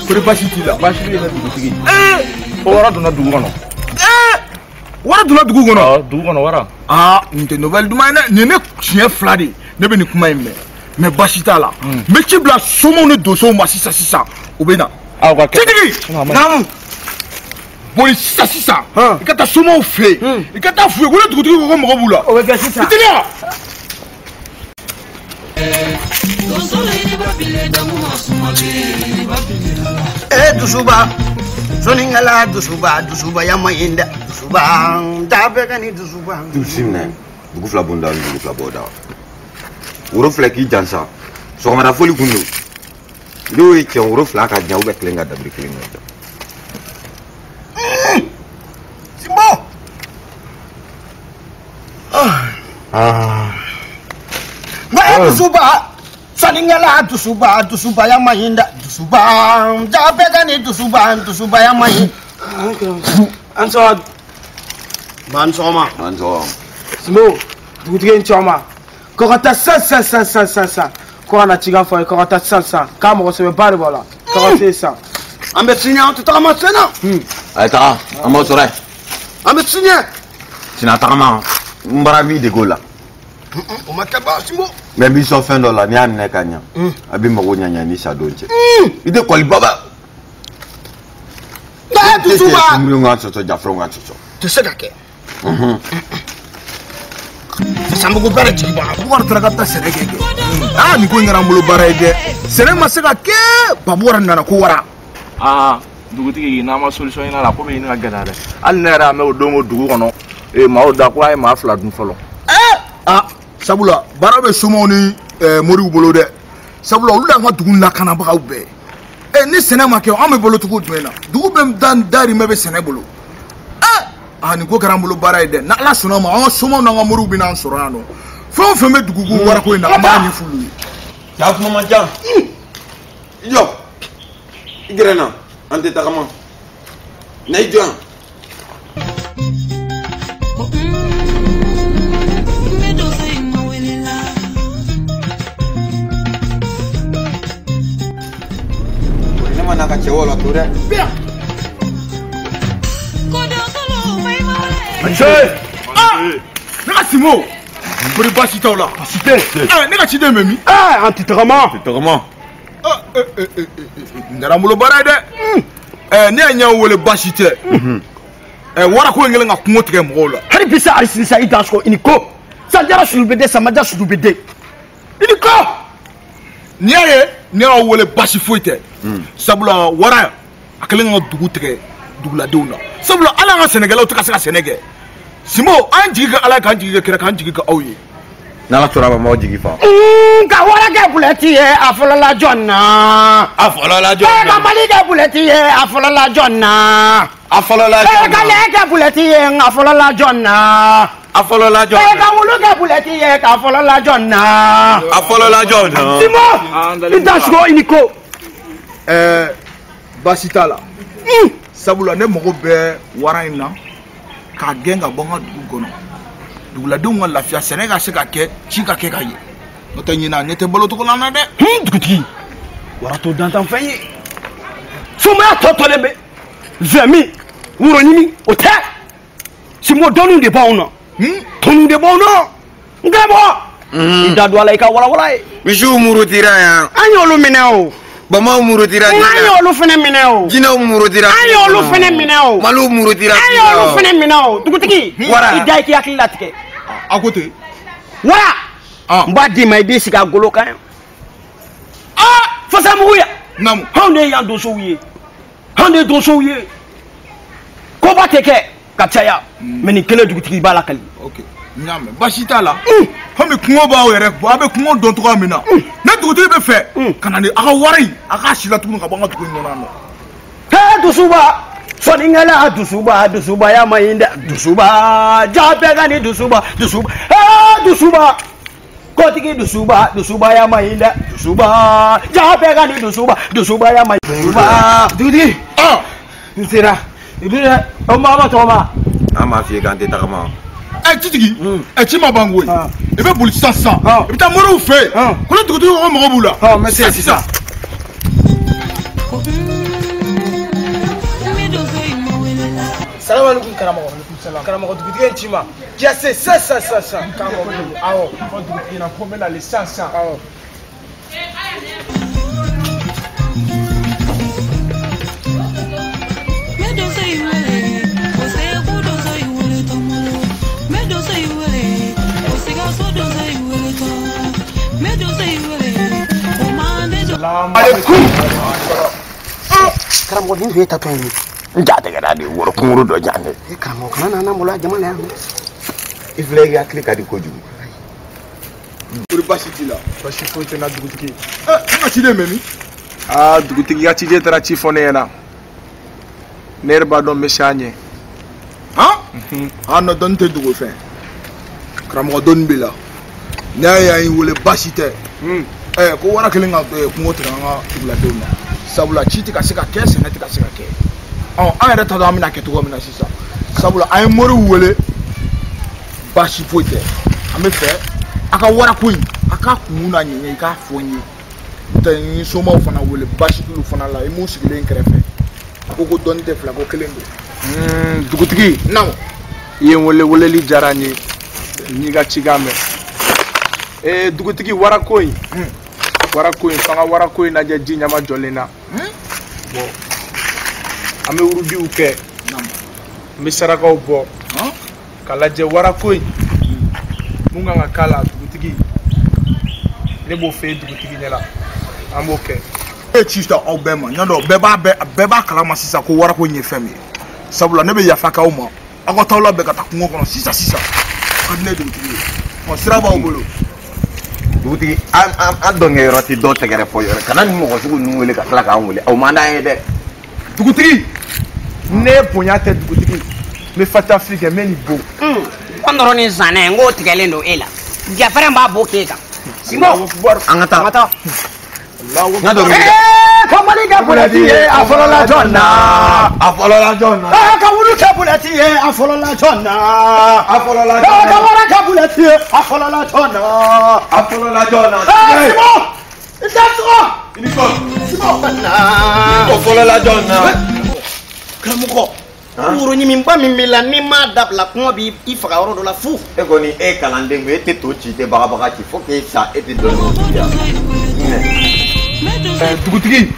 Kori baasi t'i la. Baasi bɛ ne dugutigi. O wara donna dugu kɔnɔ. Wara donna dugu kɔnɔ. Awɔ, dugu kɔnɔ wara. Aa, nin tɛ nouvelle duman ye dɛ. Nin ye ne siɲɛ fila de ye ne bɛ nin kuma in mɛn. Mais baasi t'a la. N bɛ ci bila somaw ni donsow ma sisan sisan. U bɛ na. Aw ka kɛ. Citigi. Naamu. Boli sisan sisan. I ka taa somaw fɛ yen. I ka taa f'u ye ko ne dugutigi ko ko mɔgɔ b'u la. O bɛ kɛ sisan. I teliya. Dusuba soninkala dusuba dusuba ya ma ɲi dɛ dusuba da bɛɛ ka ni dusuba. Dusu minɛ dugu fila bonda ni dugu fila bɔda woro filɛ k'i jansa sɔgɔmada foli kun don n'o ye cɛ woro fila ka jan u bɛ tilen ka dabiri kelen ka jan. Simbo. Nka e dusuba. Soninkala dusuba dusuba ya ma ɲi dɛ dusuba ja bɛɛ ka ni dusuba dusuba ya ma ɲi. An sɔgɔma. Ba ni sɔgɔma. An sɔgɔma. Simbo dugutigi ye n ci aw ma ko ka taa sisan sisan sisan sisan sisan ko ka na cikan fɔ a ye ko ka taa sisan sisan k'a mɔgɔ sɛbɛba de b'a la ko ka se sisan. An bɛ siɲɛ an tɛ tagama sen na. A ye taga an b'aw sɔrɔ yen. An bɛ siɲɛ. Sina tagama n bara b'i dege o la. O ma kɛ ba Simbo. Mais n b'i sɔn fɛn dɔ la n'i y'a minɛ ka ɲa a b'i mago ɲa ɲa ni sa don cɛ. I tɛ kɔli baba. Nka dusuba. Kunbiri ka sɔsɔ jafurɛw ka sɔsɔ. Tɛ se ka kɛ. Fasanbugu bɛɛ de jigi b'an kan. Bubakari taara k'a bɛ taa sɛnɛ kɛ. Aa nin ko in kɛra an bolo baara ye dɛ. Sɛnɛ ma se ka kɛ Babubakari nana ko wara. Aa dugutigi n'an ma solution ɲini a la ko bɛ ɲini ka gɛlɛya dɛ. Hali ne yɛrɛ y'a mɛn o don ko dugu kɔnɔ maaw da ko a ye maa fila dun fɔlɔ. Aa sabula baara bɛ somaw ni moriw bolo dɛ. Sabula olu y'an ka dugu lakanabagaw bɛɛ. Ni sɛnɛ ma kɛ an bɛ balo cogo jumɛn na? Dugu bɛɛ dahirimɛ bɛ sɛnɛ bolo. Aa nin ko kɛra an bolo baara ye dɛ. N'Ala sɔnna ma an ka somaw n'an ka moriw bɛ n'an sɔrɔ yan nɔ. Fɛn o fɛn bɛ dugu ko warako in na an b'a ɲɛf'olu ye. Ja kuma man ca. I jɔ. I gɛrɛ n na. An tɛ tagama. Na i jɔ yan. Ne ma n'a ka cɛw la to dɛ. Ah! Ne ka Simbo. Kori baasi t'aw la. Baasi tɛ. Ne ka ciden bɛ min? An tɛ tagama. Tɛ tagama. Nin kɛra n bolo baara ye dɛ. Ne y'a ɲɛw wele baasi tɛ. Warako in kɛlen ka kungo tigɛ mɔgɔw la. Hali bi sa hali sini sa i danso i ni ko. Sanjara sulu bɛ den samaja sulu bɛ den. I ni ko. N'i y'a ye ne y'aw wele baasi foyi tɛ. Sabula wara a kɛlen ka dugu tigɛ duguladenw na. Sabula hali an ka sɛnɛkɛlaw tɛ ka se ka sɛnɛ kɛ. Simbo an jigi ka Ala ye k'an jigi ka kira k'an jigi ka aw ye. N'Ala sɔnna a ma m'aw jigi fa. Ka wara kɛ bulɛti ye a fɔlɔla jɔn na. A fɔlɔla jɔn na. Ka Mali kɛ bulɛti ye a fɔlɔla jɔn na. A fɔlɔla jɔn na. Ka lɛ kɛ bulɛti ye a fɔlɔla jɔn na. A fɔlɔla jɔn na. Ka wulu kɛ bulɛti ye k'a fɔlɔla jɔn na. A fɔlɔla jɔn na. Simbo i dansogo i ni ko. Baasi t'a la. Sabula ne mago bɛ wara in na. K'a gɛn ka bɔ n ka dugu kɔnɔ. Duguladenw ka lafiya sɛnɛ ka se ka kɛ ci ka kɛ ka ɲɛ. N'o tɛ ɲinɛ ɲɛ tɛ balo cogo la na dɛ. Dugutigi wara t'o dantanfɛn ye. Somaya tɔ tɔlen bɛ zɛmi woro ɲimi o tɛ. Simbo dɔnniw de b'anw na. Tɔnniw de b'anw na. N karamɔgɔ. I da don a la i ka walawala ye. Misiw murutira yan. An y'olu minɛ o. Bamaw murutira. An y'olu fana minɛ o. Jinɛw murutira. An y'olu fana minɛ o. Maliw murutira. An y'olu fana minɛ o. Dugutigi. Wara. I da i k'i hakili latigɛ. A ko ten. Wara. N b'a d'i ma i b'i sigi a golo kan yan. Fasamugu ya. Naamu. Anw de ye yan donsow ye. Anw de ye donsow ye. Koba tɛ kɛ ka caya. Mais nin kelen dugutigi b'a lakali. Ok. N y'a mɛn baasi t'a la. Komi kungo b'aw yɛrɛ bɔ a bɛ kungo dɔn cogoya min na. Ne dugutigi bɛ fɛ ka na ni aw ka wari in a k'a si la tuguni ka bɔ an ka dugu in kɔnɔ yan nɔ. Hee dusuba. Sɔnnikɛla dusuba dusuba ya ma ɲi dɛ dusuba ja bɛɛ ka ni dusuba dusuba hee dusuba kotigi dusuba dusuba ya ma ɲi dɛ dusuba ja bɛɛ ka ni dusuba dusuba ya ma ɲi dusuba. Dugutigi. N sera. I bɛ o maa ma tɔgɔ ma. An b'a f'i ye k'an tɛ tagama. Ɛ citigi ɛ ci ma ban koyi. I bɛ boli sisan sisan. I bɛ taa moriw fɛ yen. Ko ne dugutigi ko mɔgɔ b'u la. N bɛ se sisan. Salam alaikum karamɔgɔ. Karamɔgɔ dugutigi ye ci ma. Jase sisan sisan sisan. Karamɔgɔ awɔ. Fɔ dugutigi na ko n bɛ nalen sisan sisan. Awɔ. Alaikum. Karamɔgɔ nin tun ye tatɔ ye. N ja tɛgɛra de woro kunkuru dɔ jan dɛ. Karamɔgɔ kana na maloya jama la yan. I filɛ i hakili ka di kojugu. Kori baasi t'i la. Baasi foyi tɛ n na dugutigi. Ɛ ne ka ciden bɛ min? Aa dugutigi ka ciden taara ci fɔ ne ɲɛna. Ne yɛrɛ b'a dɔn n bɛ se a ɲɛ. Han? Ah non dɔnni tɛ dogo fɛn. Karamɔgɔ dɔnni b'i la. N'i y'a ye an y'i wele baasi tɛ. Ɛ ko wara kelen ka kungo tigɛ an ka duguladenw na. Sabula ci tɛ ka se ka kɛ sɛnɛ tɛ ka se ka kɛ. Ɔ an yɛrɛ t'a dɔn an bɛna kɛ cogo min na sisan. Sabula an ye moriw wele baasi foyi tɛ. An bɛ fɛ a ka warako in a k'a kun n'a ɲɛɲɛ i k'a fɔ n ye. N'o tɛ n ye somaw fana wele baasi t'olu fana la i m'u sigilen kɛrɛfɛ. Ko dɔnni tɛ fila ko kelen don. Dugutigi. Naamu. I ye n wele weleli diyara n ye. N y'i ka cikan mɛn. Dugutigi warako in. Warako in f'an ka warako in lajɛ ji ɲama jɔlen na. Bon. An bɛ wurudiw kɛ. N bɛ sarakaw bɔ. Ka lajɛ warako in. Mun kan ka k'a la dugutigi. Ne b'o f'e dugutigi ɲɛna. An b'o kɛ. E ci ta aw bɛɛ ma. N y'a dɔn bɛɛ b'a kalama sisan ko warako in ye fɛn min ye. Sabula ne bɛ yafa k'aw ma. Aw ka t'aw labɛn ka taa kungo kɔnɔ sisan sisan. Ka di ne ye dugutigi ye. Ɔ sira b'aw bolo. Dugutigi an dɔnkɛ yɔrɔ tɛ dɔw tɛgɛrɛ fɔ yɔrɔ kana nin mɔgɔ sugu ninnu wele ka tila k'an wele o man d'an ye dɛ. Dugutigi ne bonya tɛ dugutigi n bɛ fatafili kɛ n bɛ nin bon. Kɔndɔrɔ ni zanɛ n k'o tigɛlen don e la jafɛrɛn b'a bɔ k'e kan. Simɔ an ka taa. An ka taa. N ka dɔnkili da. Ka Mali kɛ bulɛti ye a fɔlɔla jɔn na. A fɔlɔla jɔn na. Ka wulu kɛ bulɛti ye a fɔlɔla jɔn na. A fɔlɔla jɔn na. Ka wara kɛ bulɛti ye a fɔlɔla jɔn na. A fɔlɔla jɔn na. Simɔ i tɛ sɔgɔ. I ni kɔ. Simɔ. O fɔlɔla jɔn na. Karamɔgɔ woroɲimiba min b'i la n'i m'a dabila kɔngɔ b'i faga yɔrɔ dɔ la fu. E kɔni e ye kalanden ko e tɛ to ci i tɛ bagabaga ci fo k'e sa e tɛ dɔɔnin ci yan. Dugutigi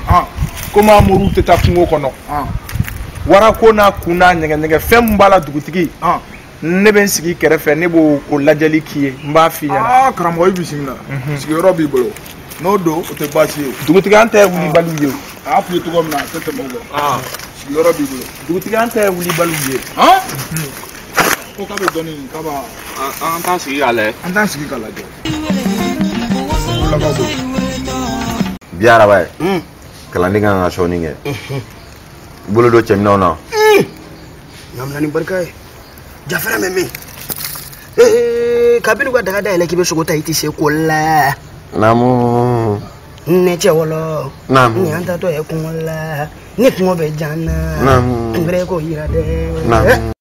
komi an moriw tɛ taa kungo kɔnɔ warako n'a kun n'a ɲɛgɛɲɛgɛ fɛn min b'a la dugutigi ne bɛ n sigi kɛrɛfɛ ne b'o o lajɛli k'i ye n b'a f'i ɲɛna. Karamɔgɔ i bisimila sigiyɔrɔ b'i bolo n'o don o tɛ baasi ye. Dugutigi an tɛ wulibaliw ye. A y'a f'i ye cogo min na a tɛ tɛmɛ o kan. Sigiyɔrɔ b'i bolo. Dugutigi an tɛ wulibaliw ye. Ko k'a bɛ dɔɔnin ɲini k'a b'a. An t'an sigi k'a lajɛ. An t'an sigi k'a lajɛ. Bi araba ye kalanden kan ka sɔɔni kɛ i bolo don cɛminɛnw na. Ɲamina ni barika ye jafɛrɛ bɛ min kabini u ka daga dayɛlɛ k'i bɛ sogo ta i tɛ se ko la. Naamu. Ne cɛ wɔlɔ. Naamu. Ni an tatɔ ye kungo la ni kungo bɛ jan na. Naamu. N bɛrɛ ko yira dɛ. Naamu.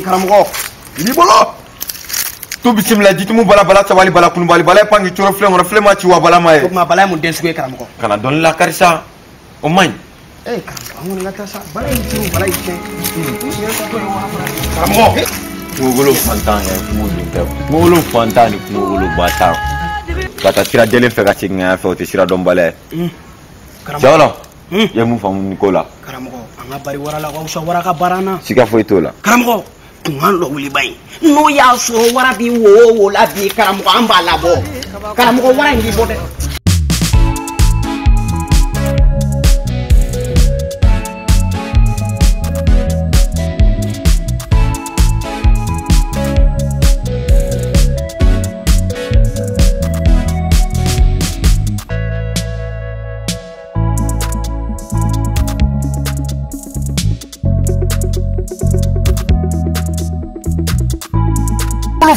Karamɔgɔ i b'i bolo to bisimila jitumu bala bala sabali bala kunubali bala pangi coro filen kɔnɔ filen ma ci wa bala ma ye. O tuma bala ye mun den sugu ye karamɔgɔ. Kana dɔnni lakari sa o man ɲi. Karamɔgɔ an kɔni ka taa sa bala y'i turu bala y'i tiɲɛ. Karamɔgɔ. Kungokolo fantan ye kungo dun tɛ. Kungokolo fantan ni kungokolo ba tan. Ka taa sira jɛlen fɛ ka segin ka yan fɛ o tɛ sira dɔnbaliya ye. Cɛwɔlɔ, i ye mun faamu nin ko la? Karamɔgɔ, an ka bari wara la ka wusa wara ka baara na. Siga foyi t'o la. Karamɔgɔ, kunkan dɔ wuliba in n'o y'a sɔrɔ wara bi wo o wo la bi karamɔgɔ an b'a labɔ. Karamɔgɔ wara in b'i bɔ dɛ.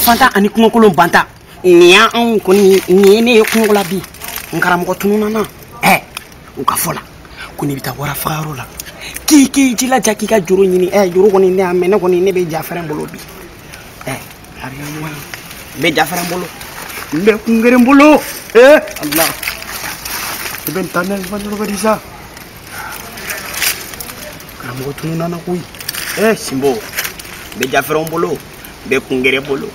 Fanta ani kungokolon banta nin y'anw kɔni nin ye ne ye kungo la bi n karamɔgɔ tununna na ɛ u ka fɔ la ko n'i bɛ taa wara fagayɔrɔ la k'i k'i jilaja k'i ka juru ɲini ɛ juru kɔni ne y'a mɛn ne kɔni ne bɛ jafɛrɛn bolo bi ɛ ariyamuwa n bɛ jafɛrɛn bolo n bɛ kunkeren bolo ɛ ala i bɛ taa ne fa yɔrɔ di sa karamɔgɔ tununna na koyi ɛ sinbo n bɛ jafɛrɛn bolo n bɛ kunkeren bolo.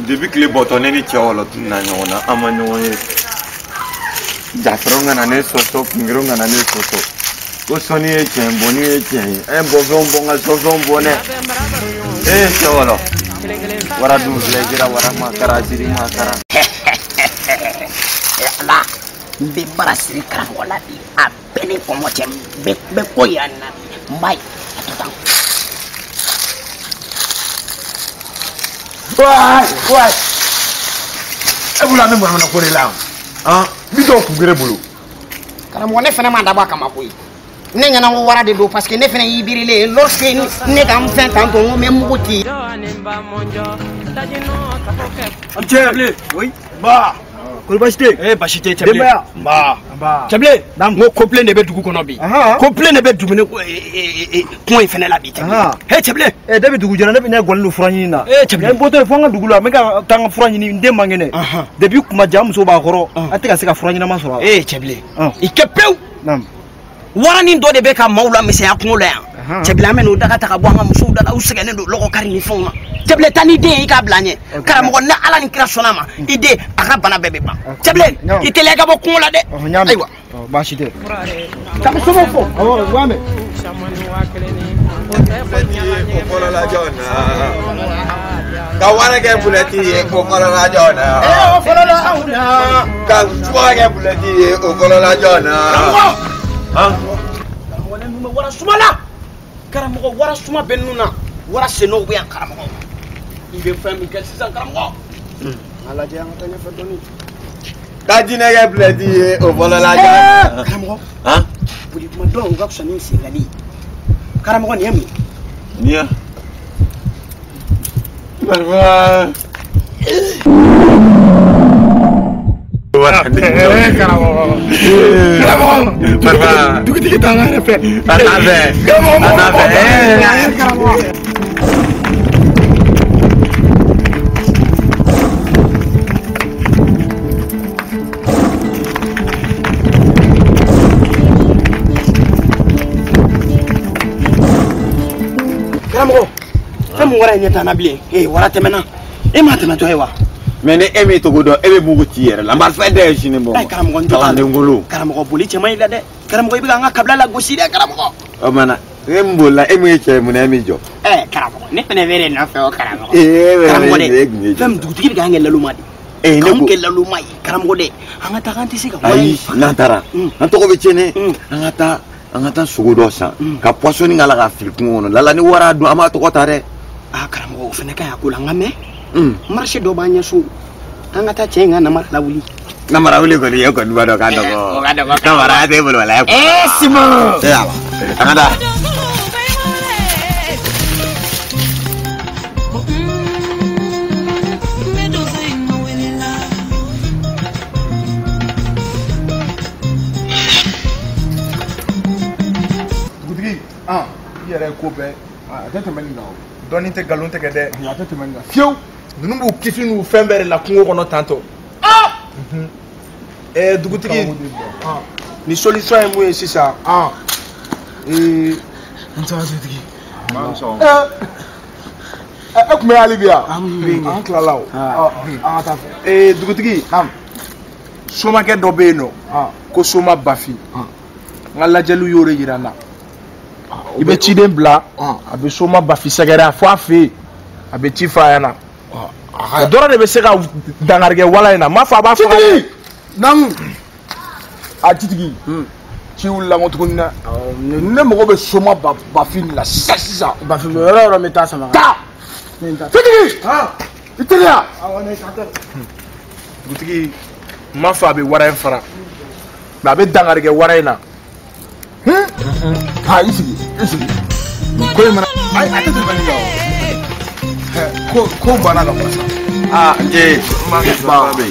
Depuis tile bɔtɔ ne ni Cɛwɔlɔ tununna ɲɔgɔn na an ma ɲɔgɔn ye. Jafɛrɛnw kana ne sɔsɔ kungerenw kana ne sɔsɔ ko sɔnni ye tiɲɛ bɔnni ye tiɲɛ ye an ye bɔnfɛnw bɔn ka sɔnfɛnw bɔn dɛ. Ee Cɛwɔlɔ wara dun filɛ sera wara ma kara siri ma kara. Ala n bɛ bara siri karamɔgɔ la bi a bɛɛ ni kɔmɔ cɛ n bɛ ko yira nin na bi n b'a ye a to tan. Waay waay e bolo an bɛ manamana ko de la yan bi dɔw kunkere bolo. Karamɔgɔ ne fana ma dabɔ a kama koyi ne ɲɛna ko wara de don parce que ne fana y'i birilen ye lorsque ne ka n fɛn tan to n ko n bɛ mugu ci. Cɛ oui ba kɔni baasi tɛ yen. Baasi tɛ Cɛbilen. Denbaya. Nba. Cɛbilen. N ko kobilen de bɛ dugu kɔnɔ bi. Kobilen de bɛ dumuni kuma in fɛnɛ la bi Cɛbilen. He Cɛbilen. Depuis dugu jɛra ne bɛ ne gɔni don fura ɲini na. Cɛbilen. N bɔtɔ yen fo an ka dugu la n bɛ ka taa n ka fura ɲini n den man kɛnɛ. Depuis kuma jan muso b'a kɔrɔ an tɛ ka se ka fura ɲɛnama sɔrɔ a la. Cɛbilen. I kɛ pewu. Waranin dɔ de bɛ ka maaw lamisɛnya kungo la yan. Cɛbilen an bɛ n'o daga ta ka bɔ an ka musow da la u sɛgɛnnen don lɔgɔ kari ni fɛnw na. Cɛbilen taa n'i den ye i k'a bila an ɲɛ. Karamɔgɔ ni Ala ni kira sɔnna ma i den a ka bana bɛɛ bɛ ban. Cɛbilen i teliya ka bɔ kungo la dɛ. Ayiwa. Baasi tɛ. Ka somɔgɔw fo. Awɔ n b'a mɛn. Ka wara kɛ bulɛti ye o fɔlɔla jɔn na. O fɔlɔla anw na. Ka subaga kɛ bulɛti ye o fɔlɔla jɔn na. Karamɔgɔ. Karamɔgɔ ne nun bɛ wara suma la. Karamɔgɔ wara suma bɛ nun na. Wara senɔw bɛ yan karamɔgɔ. I bɛ fɛn min kɛ sisan karamɔgɔ. An lajɛ an ka taa ɲɛfɛ dɔɔni. Ka jinɛ kɛ bulɛti ye o fɔlɔla jɔn na. Karamɔgɔ. Boli kuma dɔn o ka fisa ni sengali ye. Karamɔgɔ nin ye mun ye? Nin ye. Karamɔgɔ. Karamɔgɔ. Dugutigi t'an ka yɛrɛ fɛ. A t'a fɛ. Karamɔgɔ A t'a fɛ. Karamɔgɔ. Karamɔgɔ fɛn mun wara in ɲɛ t'an na bilen wara tɛmɛna e m'a tɛmɛtɔ ye wa. Mais ni e m'i togo dɔn e bɛ mugu ci i yɛrɛ la marifa dɛ ye sini bɔ. Karamɔgɔ n jɔ Kalandenkolo. Karamɔgɔ boli cɛ man ɲi la dɛ karamɔgɔ i bɛ k'an ka kabila lagosi dɛ karamɔgɔ. O mana e min bolila e min ye cɛ ye mun na e m'i jɔ. Karamɔgɔ ne fana bɛ de nɔfɛ o karamɔgɔ. Karamɔgɔ dɛ fɛn min dugutigi bɛ k'an kɛ laloma de. Ne k'anw ko kɛ laloma ye karamɔgɔ dɛ an ka taa k'an tɛ se ka. Ayi n'an taara an tɔgɔ bɛ tiɲɛ dɛ an ka taa sogo dɔ san ka poisson k'a la k'a fili kungo kɔnɔ lala ni wara dun an b'a tɔgɔ ta dɛ. Karamɔgɔ o fana ka ɲi a ko la n ka mɛn. Marché dɔ b'an ɲɛ so an ka taa cɛ in ka namara lawuli. Namara wuli kɔni e kɔni b'a dɔn k'a dɔgɔ. Namara tɛ bolo wala. Simon. Ala an ka taa. Dugutigi i yɛrɛ ye ko bɛɛ a tɛ tɛmɛ nin kan o. Dɔnni tɛ nkalon tigɛ dɛ a tɛ tɛmɛ nin kan fiyewu. Ninnu b'u kisi n'u fɛn bɛɛ de la kungo kɔnɔ tantɔ. Dugutigi Ni solution ye mun ye sisan. N sɔn dugutigi. E tun bɛ hali bi yan. An tilala o. An ka taa fɛ. Dugutigi. Somakɛ dɔ bɛ yen nɔ. Ko Soma Bafin. N ka lajɛliw y'o de yira n na. I bɛ ciden bila. A bɛ Soma Bafin sɛgɛrɛ a fɔ a fɛ yen. A bɛ ci f'a ɲɛna. O dɔrɔn de bɛ se ka dankari kɛ wala in na. N m'a fɔ a b'a faga dɛ. Naamu. A titigi. Ci wulila n ko tuguni dɛ. Ne mago bɛ Soma Bafin la sisan sisan. Bafin bɛ yɔrɔ o yɔrɔ n bɛ taa sama. Taa. Titigi. I teliya. Dugutigi, n m'a fɔ a bɛ wara in fara. Mais a bɛ dankari kɛ wara in na. Ha i sigi i sigi. Ko in mana. Ayi a tɛ tɛmɛ nin kan o. Ko banna ka ban sa. N ce.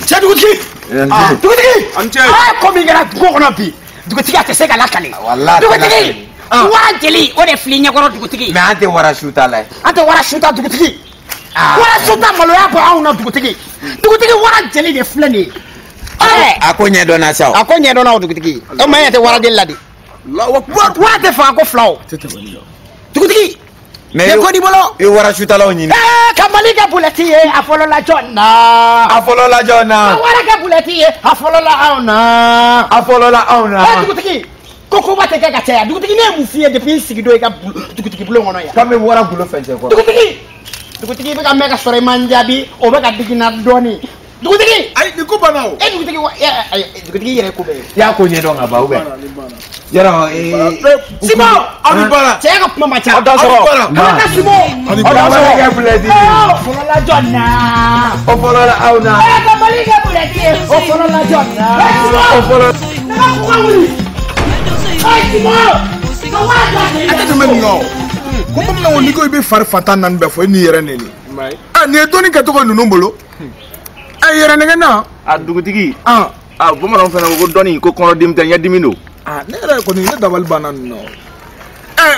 Cɛ dugutigi. Dugutigi. An ce. Ko min kɛra dugu kɔnɔ bi. Dugutigi a tɛ se ka lakale. Walahi. Dugutigi. Wara jeli o de fili ɲɛkɔrɔ dugutigi. Mais an tɛ wara su ta la. An tɛ wara su ta dugutigi. Wara su ta maloya bɔ anw na dugutigi. Dugutigi wara jeli de filɛ nin ye. A ko ɲɛdɔnna sa o. A ko ɲɛdɔnna o dugutigi. O ma ɲɛ tɛ wara jeli la de. Wara tɛ faga ko fila o. Dugutigi. Mais ko di bolo. I wara sutalaw ɲini. Ka Mali kɛ bulɛti ye a fɔlɔ la jɔn na. A fɔlɔ la jɔn na. Ka wara kɛ bulɛti ye a fɔlɔ la anw na. A fɔlɔ la anw na. Dugutigi. Ko koba tɛ kɛ ka caya. Dugutigi ne ye mun f'i ye depuis n sigi don i ka dugutigi bulon kɔnɔ yan. K'an bɛ wara gulo fɛn cɛ kɔrɔ. Dugutigi. Dugutigi i bɛ ka mɛn ka sɔrɔ i ma n jaabi o bɛ ka digi n na dɔɔni. Dugutigi. Ayi nin ko banna o. Dugutigi wa dugutigi yɛrɛ ko bɛɛ ye. I y'a ko ɲɛdɔn ka ban ou bien. Yɔrɔ Simon. Aw ni baara. Cɛ ka kuma ma ca. Aw da sɔrɔ. An ka taa Simon. Aw ni baara. Aw kɛ bulɛti ye. O fɔlɔ la jɔn na. O fɔlɔ la aw na. Ka Mali kɛ bulɛti ye o fɔlɔ la jɔn na. O fɔlɔ. Ne ka kuma wuli. Ayi Simon. Ka wara jɔ a A tɛ tɛmɛ nin kan o. Ko bamananw n'i ko i bɛ fari fantan naani bɛɛ fɔ e n'i yɛrɛ nɛni. Nin ye dɔnni kɛcogo ye ninnu bolo. Yɛrɛ nɛgɛ na. A dugutigi. Bamananw fana ko dɔnni ko kɔnɔdimi tɛ ɲɛdimi don. Ne yɛrɛ kɔni ne dabali banna nin na.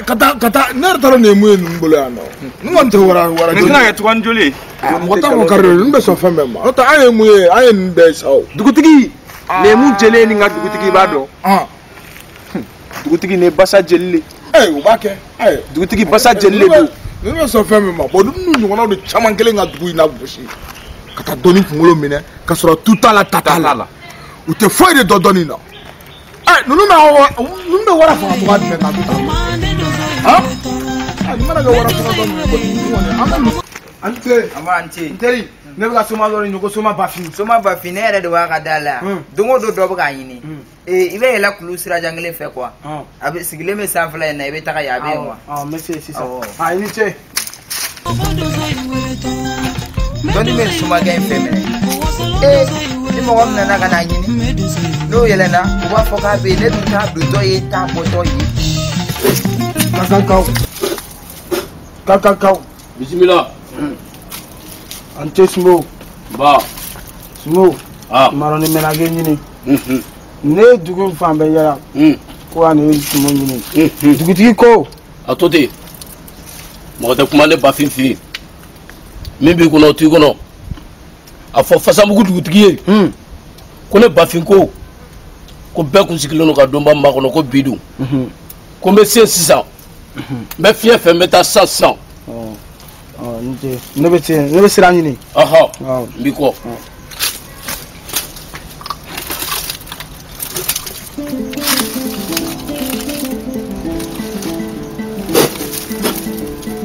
Ka taa ne yɛrɛ t'a dɔn nin ye mun ye ninnu bolo yan nɔ. Ninnu kɔni tɛ wara wara. Nin tɛna kɛ cogoya ni joli ye. Mɔgɔ t'a fɔ kari ninnu bɛ sɔn fɛn bɛɛ ma. N'o tɛ an ye mun ye an ye ninnu bɛɛ ye sa o. Dugutigi. Nin ye mun jeli ye nin ka dugutigi i b'a dɔn. Dugutigi nin ye basa jeli le. O b'a kɛ. Dugutigi basa jeli le don. Ninnu bɛ sɔn fɛn min ma. Bon ninnu ɲɔgɔnnaw de caman kelen ka dugu in lagosi. Ka taa dɔnni kunkolo minɛ ka sɔrɔ tu t'a la ta t'a la. U tɛ foyi de dɔn dɔnni na. Ninnu bɛ wara faga cogoya jumɛn k'a to tan? Nin mana kɛ wara faga dɔnni kɔni an bɛ. An tile. An b'a an ce. N teri ne bɛ ka Soma dɔ de ɲini ko Soma Bafin. Soma Bafin ne yɛrɛ de b'a ka da la yan. Don o don dɔ bɛ k'a ɲini. I bɛ yɛlɛ kulu sirajan kelen fɛ quoi. A bɛ sigilen bɛ sanfɛla in na i bɛ taga yen a bɛ yen quoi. Awɔ n bɛ se sisan. I ni ce. Dɔnni bɛ somakɛ in fɛ minɛ. Ni mɔgɔ min nana ka n'a ɲini n'o yɛlɛnna u b'a fɔ k'a bɛ yen ne dun t'a dontɔ ye t'a bɔtɔ ye. Kakakaw. Kakakaw. Bisimila. An ce Simon. Ba. Simon. Mara ni mɛnakɛ ɲini. Ne ye dugu in fan bɛɛ yala. Ko a ne ye Simon ɲini. Dugutigi ko. A to ten. Mɔgɔ tɛ kuma ne Bafin fɛ yen. Min b'i kɔnɔ o t'i kɔnɔ. A fɔ Fasabugu dugutigi ye. Ko ne Bafin ko bɛɛ kun sigilen don ka donba makɔnɔ ko bi dun. Ko n bɛ se sisan. N bɛ fiɲɛ fɛ n bɛ taa sisan sisan. Ne bɛ se ne bɛ sira ɲini. N b'i kɔ.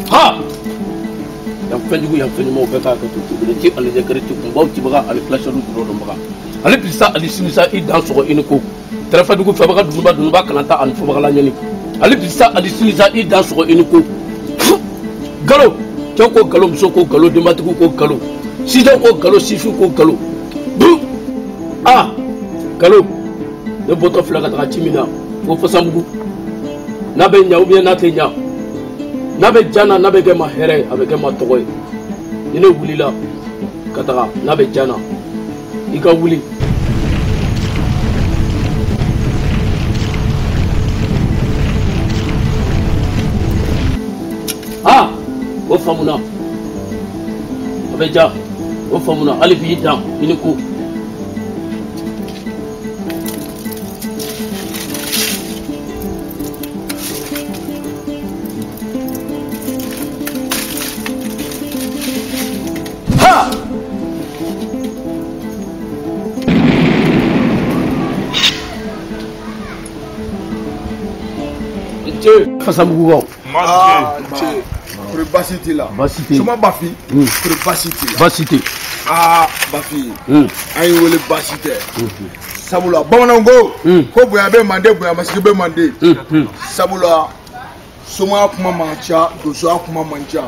Ha! Yan fɛnjugu yan fɛn ɲumanw bɛɛ k'a kɛ to tobili ci ani ɲɛkɛrɛ ci kunbaw cibaga ani filasɛriw dɔrɔnbaga ale bisa ani sinisa i dan sɔgɔ i ni ko tɛrɛfɛdugu fɛbaga dunuba dunuba kalanta ani fɔbagala ɲɛni ale bisa ani sinisa i dan sɔgɔ i ni ko galo cɛw ko galo muso ko galo denbatigiw ko galo sijɛw ko galo sifinw ko galo bu a galo ne bɔtɔ filɛ ka taga ci min na ko Fasabugu n'a bɛ ɲa ou bien n'a tɛ ɲa n'a bɛ ja na n'a bɛ kɛ ma hɛrɛ ye a bɛ kɛ ma tɔgɔ ye ni ne wulila ka taga n'a bɛ ja na i ka wuli. Ah o faamuna a bɛ ja o faamuna hali bi i dan i ni ko. Fasamugukaw. Aa ce kori baasi t'i la. Baasi tɛ yen. Soma Bafi. Kori baasi t'i la. Baasi tɛ yen. Aa Bafi. An y'i wele baasi tɛ. Sabula bamananw ko. Ko bonya bɛ manden bonya masigi bɛ manden. Sabula somaya kuma man ca donsoya kuma man ca.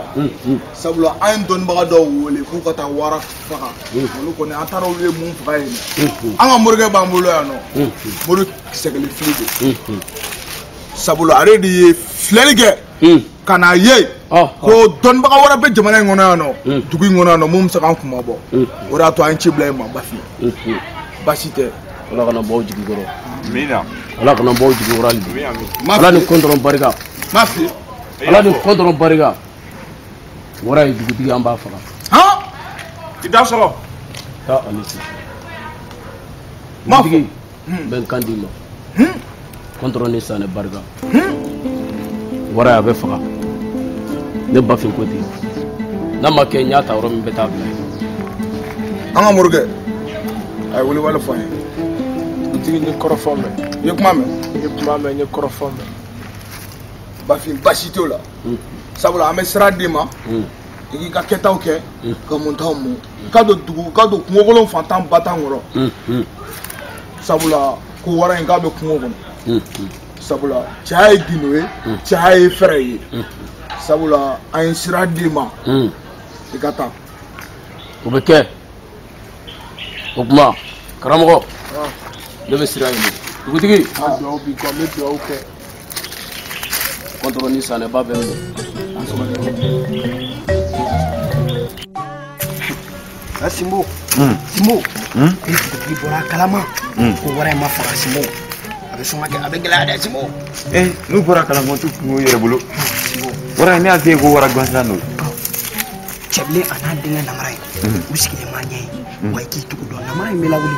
Sabula an ye dɔnnibaga dɔw wele k'u ka taa wara faga. Olu kɔni an taara olu ye mun faga yen nɔ. An ka morikɛ b'an bolo yan nɔ. Mori kisɛkelen fili don. Sabula ale de ye filɛli kɛ. Ka n'a ye. Ko dɔnnibaga wɛrɛ bɛ jamana in kɔnɔ yan nɔ. Dugu in kɔnɔ yan nɔ mun bɛ se k'an kunma bɔ. O de y'a to an ye ci bila yen ma Bafi. Baasi tɛ. Ala kana bɔ aw jigi kɔrɔ. Amina. Ala kana bɔ aw jigi kɔrɔ hali bi. Ala ni kɔntɔrɔn barika. Mafi. Ala ni kɔntɔrɔn barika. Wara ye dugutigi an b'a faga. Han. I da sɔrɔ. Taa ani si. Dugutigi n bɛ n kan d'i ma. Kɔntɔrɔn ni sanɛ barika. Wara a bɛ faga. Ne Bafin ko ten. N'a ma kɛ n y'a ta yɔrɔ min bɛ taa bila yen. An ka morikɛ. A ye welewale fɔ an ye. Dugutigi n ye kɔrɔfɔ mɛn. I ye kuma mɛn? N ye kuma mɛn, n ye kɔrɔfɔ mɛn. Bafin baasi t'o la. Sabula an bɛ sira d'i ma. I k'i ka kɛtaw kɛ. Ka muntaw mun. Ka don dugu ka don kungokolon fantan batan kɔrɔ. Sabula ko wara in k'a bɛ kungo kɔnɔ. Sabula cɛya ye gindo ye. Cɛya ye fɛrɛ ye. Sabula an ye sira d'i ma. I ka taa. O bɛ kɛ. O tuma karamɔgɔ. Ne bɛ sira ɲini. Dugutigi. N bɛ dugawu b'i kɔ n bɛ dugawu kɛ. Kɔntɔrɔn ni sanɛba bɛ n bolo. Simbo. Simbo. Ni dugutigi bɔra a kalama. Ko wara in ma faga Simbo. A bɛ sɔn ka kɛ a bɛ gɛlɛya dɛ Simbo. N'u bɔra a kalama u t'u kun yɛrɛ bolo. Simbo. Wara in ne y'a f'i ye ko wara gansan don. Cɛbilen a n'a denkɛ namara ye. U sigilen b'a ɲɛ ye. Wa i k'i tugu dɔn namara in bɛ lawuli.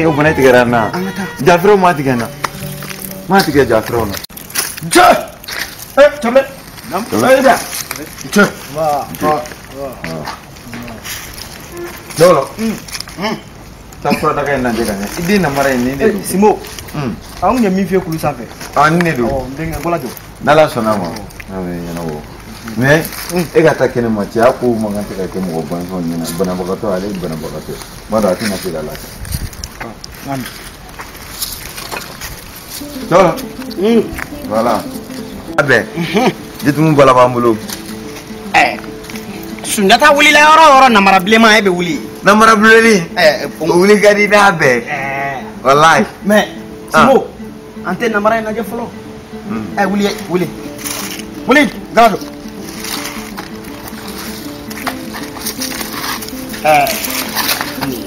O fana tigɛra n na. An ka taa. Jaferew ma tigɛ n na. Ma tigɛ jaferew na. Cɛ. Cɛbilen. Cɛ. Cɛ. Dɔw taa fura daga in lajɛ ka ɲɛ. I den namara in nin de don. Simbo. An kun ye min f'i ye kulu sanfɛ. Nin de don. N denkɛ bɔla jɔ. N'Ala sɔnna ma. A bɛ ɲɛnabɔ. Mais e ka taa kɛnɛma cɛya ko man kan tɛ ka kɛ mɔgɔ gansanw ɲɛna. Banabagatɔ ale ye banabagatɔ ye. N b'a dɔn a tɛna se ka lafiya. Tɔɔrɔ. Voilà. A bɛn. Jitumu bala b'an bolo. Sunjata wulila yɔrɔ o yɔrɔ namara bilenman e bɛ wuli. Namara bilenni. O wuli ka di n'a bɛɛ. Walayi. Mais Simbo an tɛ namara in lajɛ fɔlɔ. Wuli wuli. Wuli Galado.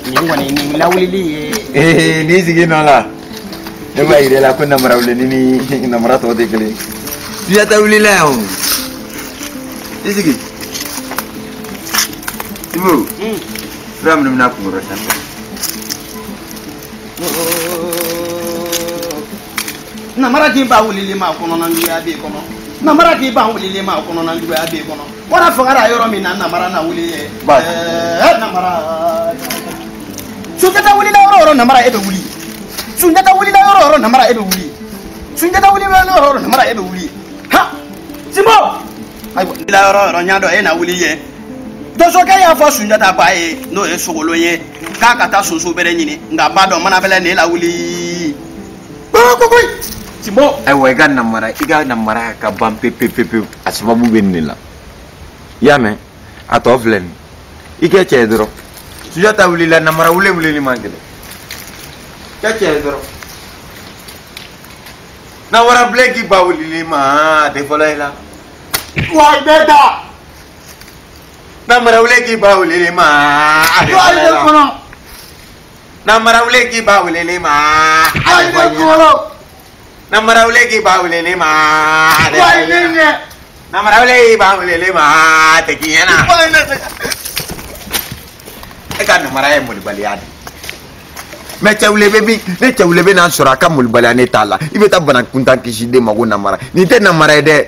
Nin kɔni nin lawulili ye. N'i sigi nɔ la. Ne b'a yira i la ko namara bilenni ni namara tɔw tɛ kelen ye. Sunjata wulila yan o. I sigi. Simbo. Fura minnu bɛna kunkɔrɔ sanfɛ. Namara k'i ba wulili ma kɔnɔna juguya b'e kɔnɔ. Namara k'i ba wulili ma kɔnɔna juguya b'e kɔnɔ. Wara fagara yɔrɔ min na namara na wuli ye. Namara. Sunjata wulila yɔrɔ o yɔrɔ namara e bɛ wuli. Sunjata wulila yɔrɔ o yɔrɔ namara e bɛ wuli. Sunjata wulila yɔrɔ o yɔrɔ namara e bɛ wuli. Ha! Simbo! Ayiwa wulila yɔrɔ o yɔrɔ n y'a dɔn e na wuli ye. Donsokɛ y'a fɔ Sunjata ba ye n'o ye Sogolon ye k'a ka taa soso bɛrɛ ɲini nka ba dɔn mana bɛlɛ ne la wuli. Kokoyi! Simbo! Ayiwa i ka namara ka ban pewu pewu pewu a sababu bɛ nin de la. I y'a mɛn a tɔ filɛ nin ye i kɛ cɛ ye dɔrɔn. Sunjata wulila namara wuli wulili man gɛlɛn. Kɛ cɛ ye dɔrɔn. Namara bilen k'i ba wulili ma a tɛ fɔlɔ i la. Wa i bɛ da. Namara wuli k'i ba wulili ma a tɛ fɔlɔ i la. Namara wuli k'i ba wulili ma a tɛ fɔlɔ i la. Namara wuli k'i ba wulili ma a tɛ fɔlɔ i la. Namara wuli k'i ba wulili ma a tɛ k'i ɲɛna. E ka namara ye molibaliya de ye. Mais cɛwule bɛ min ne cɛwule bɛ n'a sɔrɔ a ka molibaliya ne t'a la. I bɛ taa bana kuntan kisi den ma ko namara. Nin tɛ namara ye dɛ.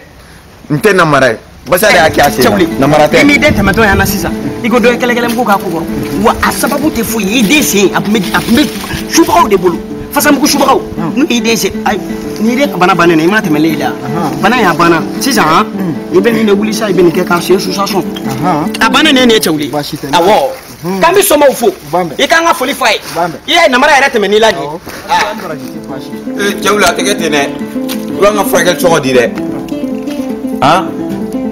Nin tɛ namara ye. Basa de y'a kɛ a sen na. Namara tɛ. I m'i den tɛmɛtɔ yan na sisan. I ko dɔ ye kɛlɛkɛlɛmugu k'a ko kɔrɔ. Wa a sababu tɛ foyi ye i den sen a tun bɛ subagaw de bolo. Fasamugu subagaw. N'u y'i den se ayi n'i den ka bana bannen i ma tɛmɛ ne la. Bana y'a banna sisan i bɛ nin de wuli sa i bɛ nin kɛ k'a sen susa sɔn. A banna nin ye cɛ wuli. Awɔ. K'an bɛ somaw fo. I k'an ka foli f'a ye. I ye namara yɛrɛ tɛmɛ n'i la de. Cɛ wuli a tɛ kɛ ten dɛ. I b'an ka furakɛli cogo di dɛ. Han?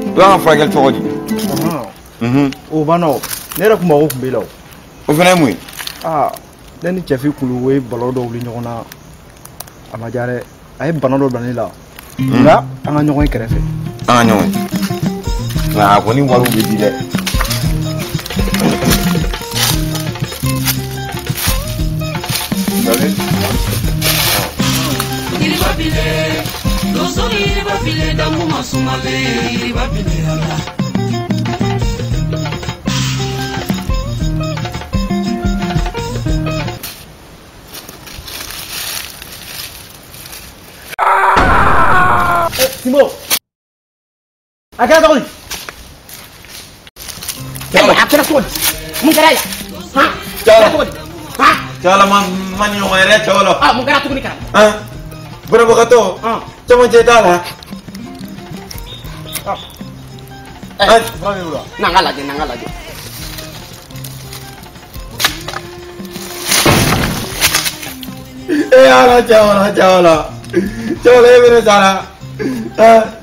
I b'an ka furakɛli cogo di. O banna o. Ne yɛrɛ kun mago tun b'e la o. O fana ye mun ye? Aa ne ni cɛfin kulu ye balo dɔ wuli ɲɔgɔn na. A ma diya dɛ. A ye bana dɔ bila ne la. Nka an ka ɲɔgɔn ye kɛrɛfɛ. An ka ɲɔgɔn ye. Nka a kɔni wariw bɛ di dɛ. Simbo, a kɛra cogo di? A kɛra cogo di? Mun kɛra yan? Han? A kɛra cogo di? Han? Cɛwala ma ni ɲɔgɔn yɛrɛ cɛwala. Ah, mun kɛra tuguni karamɔgɔ? Han? Banabagatɔ camancɛ t'a la. N'an ka lajɛ, n'an ka lajɛ. Eh ala cɛwala cɛwala. Cɛwala e bɛ ne sa la.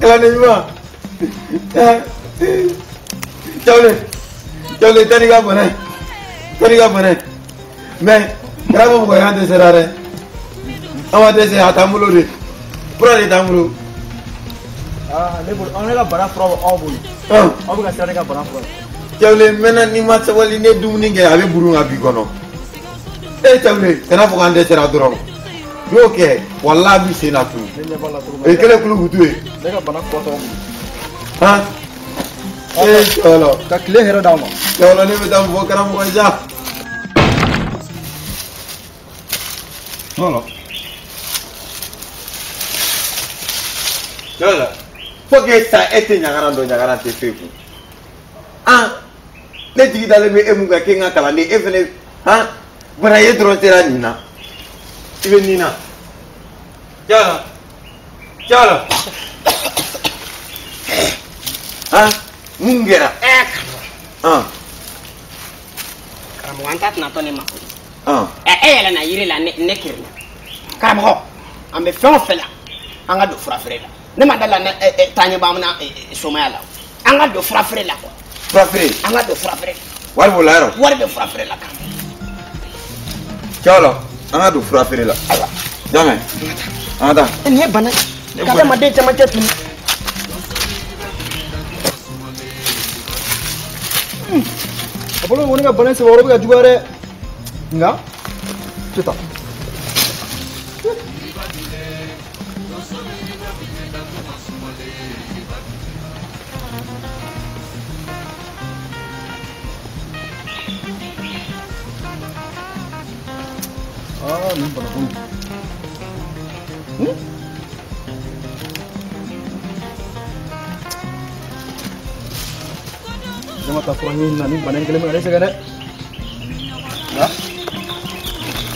Kalanden ɲuman. Cɛwale cɛwale taa n'i ka bana ye. Taa n'i ka bana ye. Mais karamɔgɔ mɔgɔ y'an dɛsɛra dɛ. An ma dɛsɛ a t'an bolo de. Fura de t'an bolo. Aa ne bolo ne ka bana fura bɛ aw bolo. Aw bɛ ka siran ne ka bana fura ye. Cɛwale n mɛnna n'i ma sabali ne dumuni kɛ a bɛ burun ka b'i kɔnɔ. E cɛwale kana fɔ k'an dɛsɛra dɔrɔn. N'o kɛ walahi a b'i sen na tun. Ne ɲɛ b'a la cogo O ye kɛlen kulukutu ye. Ne ka bana fura t'aw bolo. Han? Ee cɛwala. Ka tile hɛrɛ d'aw ma. Cɛwala ne bɛ taa mun fɔ karamɔgɔ ye sa. Voilà. Cɛwala. Faut que sa e tɛ ɲagara dɔn ɲagara tɛ foyi kun. Han? Ne jigi dalen bɛ e mun kan k'e n ka kalanden e fɛnɛ han? Bana ye dɔrɔn sera nin na. I bɛ nin na. Cɛwala. Cɛwala. Han? Mun kɛra? Karamɔgɔ. Karamɔgɔ an ta tɛna tɔ ne ma koyi. E yɛlɛnna yiri la ne kirinna. Karamɔgɔ an bɛ fɛn o fɛn la an ka don furafeere la. Ne ma da la taaɲɛ b'an na somaya la. An ka don furafeere la quoi. Furafeere? An ka don furafeere la. Wari b'o la yɔrɔ? Wari bɛ furafeere la karamɔgɔ. Cɛwala an ka don furafeere la. Ayiwa. Jɔn an ka taa. Nin ye bana ye. Ka adamaden camancɛ tunu. A bolo ko ne ka bana in sɛbɛkɔrɔ bɛ ka juguya dɛ. Nka tɛ taa. Ah, nin bana kun. Ne ma taa fura ɲini na nin bana in kelen bɛ ka ne sɛgɛn dɛ. Nka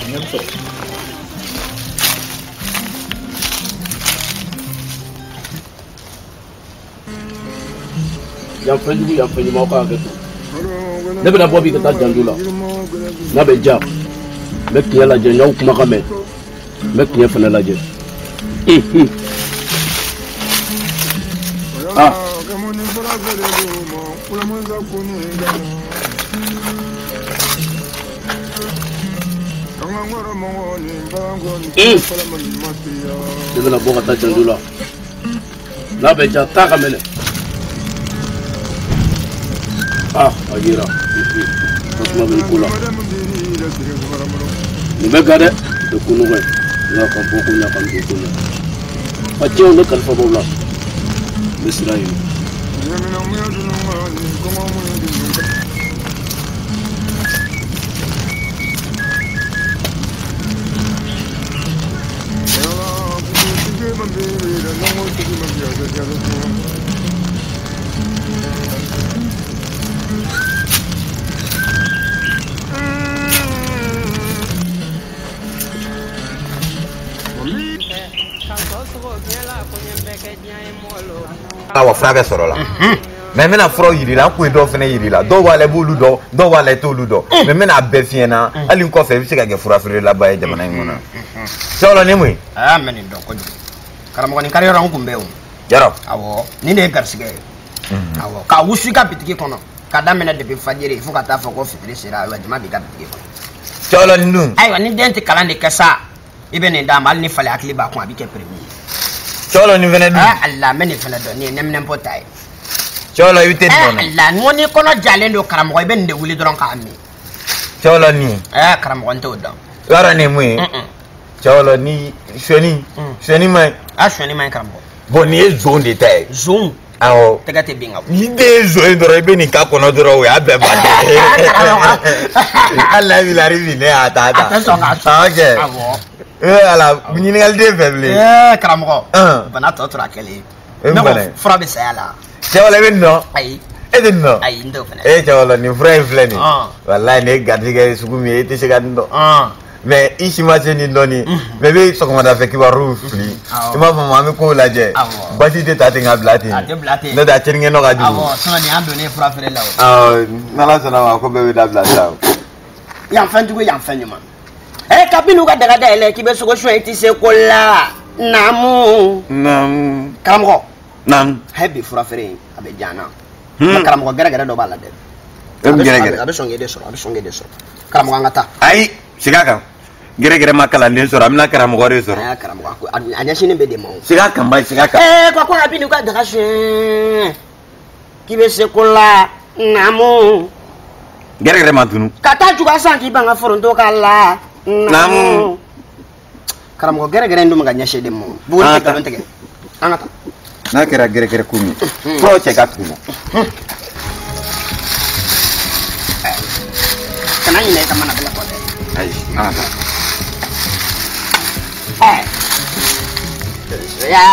ɲɛ bɛ sɔrɔ. Yan fɛn jugu yan fɛn ɲuman aw ka hakɛ to. Ne bɛna bɔ bi ka taa janjo la. N'a bɛ ja. N bɛ tiɲɛ lajɛ n y'aw kumakan mɛn. N bɛ tiɲɛ fana lajɛ. Ah. Ne bɛna bɔ ka taa janjo la. N'a bɛ ja taa ka mɛnɛ. Ah, a yera. Tasuma bɛ n ko la. Nin bɛ ga dɛ. Nin tɛ ko nɔgɔ ye. N ka bɔ ko ɲa ka n don ko ɲa. A cɛw ne kalifa b'aw la. N bɛ siran yen. Wa fura bɛ sɔrɔ la. Mais n bɛna furaw yir'i la, n kun ye dɔw fana yir'i la. Dɔw b'a la i b'olu dɔn, dɔw b'a la i t'olu dɔn. Mais n bɛna a bɛɛ f'i ɲɛna, hali n kɔfɛ i bɛ se ka kɛ furafeerelaba ye jamana in kɔnɔ. Cɛwɔlɔ ni mun ye? Aa n bɛ nin dɔn kojugu. Karamɔgɔ nin kari yɔrɔ n kun bɛ o. Yarɔ. Awɔ, nin de ye garisigɛ ye. Awɔ, k'a wusu i ka bitigi kɔnɔ. K'a daminɛ depuis fajiri fo ka taa fɔ ko fitiri sera, ayiwa jama b'i ka bitigi kɔnɔ. Cɛwɔlɔ nin dun? Ayiwa ni den tɛ kalan de kɛ sa, i bɛ nin d'a ma hali ni fali hakili b'a kun a bɛ kɛ premier ye. Cɛwɔlɔ nin fana dun? Aa ala n bɛ nin fana dɔn, nin ye nɛminɛnpo ta ye. Cɛwɔlɔ i bɛ te nin kɔnɔ. La n ko n'i kɔnɔ jalen don karamɔgɔ i bɛ nin de wuli dɔrɔn k'a min. Cɛwɔlɔ nin. Ɛɛ karamɔgɔ n t'o dɔn. I b'a dɔn nin ye mun ye? Cɛwɔlɔ ni sɔni sɔni man ɲi. A sɔni man ɲi karamɔgɔ. Bon nin ye zon de ta ye. Zon. Awɔ. Tɛgɛ tɛ bin ka bɔ. Ni den ye zon ye dɔrɔn i bɛ nin k'a kɔnɔ dɔrɔn o y'a bɛɛ bannen ye. Hali n'a b'i la ne y'a ta ta. A tɛ sɔn k'a sɔn. Ok. Awɔ. Ee ala ɲininkali tɛ fɛ bilen. Ɛɛ karamɔgɔ. Bana tɔ tora kelen. Ne ko fura bɛ saya la. Cɛwɔlɔ i bɛ nin dɔn. Ayi. E tɛ nin dɔn. Ayi n t'o fana. E cɛwɔlɔ nin fura in filɛ nin ye. Walayi nin ye garijɛgɛ ye sugu min ye e tɛ se ka nin dɔn. Mais i si ma se nin dɔnni mais i bɛ sɔgɔmadafɛ kibaruw fili. I m'a faamu an bɛ kow lajɛ. Basi tɛ ta ten ka bila ten. A tɛ bila ten. N'o tɛ a cɛnnikɛ nɔ ka jugu. Awɔ sinon nin y'an donnen fura feere la o. Awɔ n'Ala sɔnna ma ko bɛɛ bɛ dabila sisan. Yan fɛn jugu yan fɛn ɲuman. Ɛ kabini u ka daga dayɛlɛ k'i bɛ sogo suɲɛ i tɛ se ko la. Naamu. Naamu. Karamɔgɔ. Naamu. Hali bi fura feere in a bɛ diya n na. Mais karamɔgɔ gɛrɛgɛrɛ dɔ b'a la dɛ. E bɛ gɛrɛgɛrɛ. A bɛ sɔn k'e de sɔrɔ a bɛ sɔn k'e de sɔrɔ. Karamɔgɔ an ka taa. Ayi segin a kan. Gɛrɛgɛrɛ ma kalanden sɔrɔ a bɛna karamɔgɔ de sɔrɔ. Aa karamɔgɔ a ɲɛsinnen bɛ de ma o. Segin a kan ba segin a kan. Ɛɛ ko a bɛ n'u ka daga suɲɛ k'i bɛ se ko la naamu. Gɛrɛgɛrɛ ma tunu. Ka taa juga san k'i ban ka foronto k'a la. Naamu. Karamɔgɔ gɛrɛgɛrɛ in dun bɛ ka ɲɛsin de ma o. Buguri tɛ nkalon tigɛ. An ka taa. N'a kɛra gɛrɛgɛrɛ ko min ye furaw cɛ ka tugu. Kana ɲinɛ i ka mana bila kɔ dɛ. Ayi an ka taa. Donsoya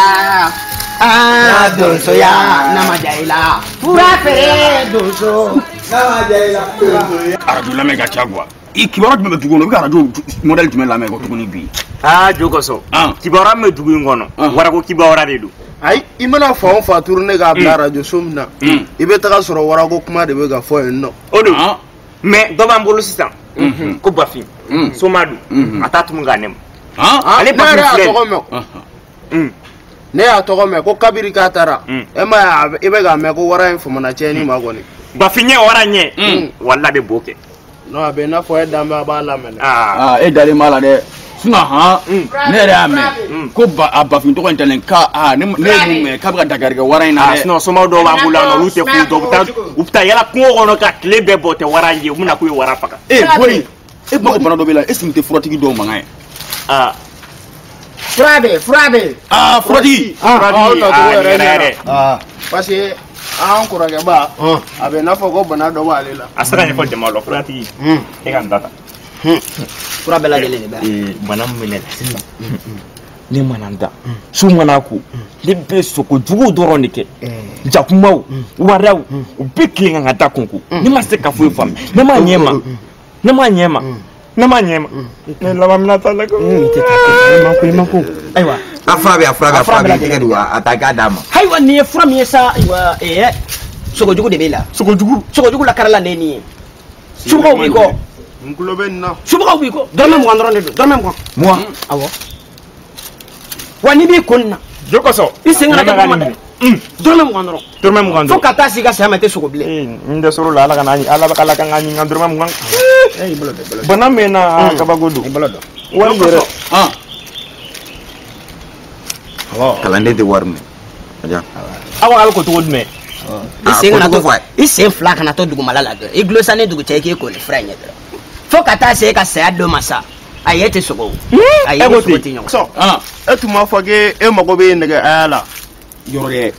aa donsoya n'a ma diya i la fura feere donso n'a ma diya i la donsoya. Arajo lamɛn ka ca quoi. I kibaruya jumɛn bɛ dugu kɔnɔ i bɛ ka arajo modèle jumɛn lamɛn ko tuguni bi. Aa jo kosɔn. Kibaruya min bɛ dugu in kɔnɔ. Warako kibaruya de don. Ayi i mana fan o fan tourner k'a bila arajo so min na i bɛ taga sɔrɔ warako kuma de bɛ ka fɔ yen nɔ. O don mais dɔ b'an bolo sisan. Ko Bafin. Soma don. A t'a tumu k'a nɛmu. Ale Bafin filɛ. Ne y'a tɔgɔ mɛn ko kabiri k'a taara e ma ye i bɛ k'a mɛn ko wara in famana tiɲɛni ma kɔni. Bafin ɲɛ wara ɲɛ. Wala bɛ bo kɛ. Non a bɛ i n'a fɔ e dan bɛ a b'a lamɛn. Aa e dalen b'a la dɛ. Sinon han ne yɛrɛ y'a mɛn ko a Bafin tɔgɔ in talen ka ne ye mun mɛn k'a bɛ ka dankari kɛ wara in na dɛ. Sinon somaw dɔw b'an bolo yan nɔ olu tɛ foyi dɔn u bɛ taa yala kungo kɔnɔ ka tile bɛɛ bɔ u tɛ wara ye u bɛna k'u ye wara faga. E bori e kuma ko bana dɔ b'e la est ce que nin tɛ furatigi dɔw mankan ye. Aa. Fura bɛ fura bɛ. Aa furatigi. Furatigi aa nin kɛra yɛrɛ. Parce que an kɔrɔkɛba a bɛ i n'a fɔ ko bana dɔ b'ale la. A se ka ɲɛfɔ jama la furatigi e ka nin ta ta. Fura bɛɛ lajɛlen de bɛ yan. Bana min bɛ ne la sisan ne mana n da su mana ko ne bɛ sogo juguw dɔrɔn de kɛ jakumaw waraw u bɛ tilen ka n ka da kɔnkɔn ne ma se ka foyi faamu ne ma ɲɛ ma ne ma ɲɛ ma ne ma ɲɛ ma ne laban bɛna taa la ko. I tɛ taa i ma ko ayiwa. A fura bɛ a fura bɛ a fura bɛ i tɛgɛ don a ta k'a d'a ma. Ayiwa nin ye fura min ye sa ayiwa sogojugu de b'e la. Sogojugu. Sogojugu la karila ne nin ye. Somɔgɔw b'i kɔ. N tulo bɛ nin na. Somɔgɔw b'i kɔ dɔrɔmɛ 20 dɔrɔn de don dɔrɔmɛ 20. 20. Awɔ. Wa n'i b'i ko nin na. Jo kosɔn. I sen kana kɛ duguma dɛ. Dɔrɔmɛ 20 dɔrɔn. Dɔrɔmɛ 20 dɔrɔn. Fo ka taa se i ka saya ma i tɛ sogo bilen. N dɛsɛr'o la ala ka ala ka n ka ɲi n ka dɔrɔmɛ 20. I bolo don i bolo don. Bana min na kabako don. I bolo don. Wari yɛrɛ. Kalanden tɛ wari minɛ. Aw ko a bɛ ko cogo jumɛn. I sen kana to i sen fila kana to dugumala la dɔrɔn i gulo sanni dugu cɛ i k'i ko ni fura in ye dɔrɔn fo ka taa se e ka saya don ma sa ayi e tɛ sogo o ayi e ni sogo tɛ ɲɔgɔn. Sɔn e tun b'a fɔ k'e mago bɛ nɛgɛ aya la. Yɔrɔ dɛ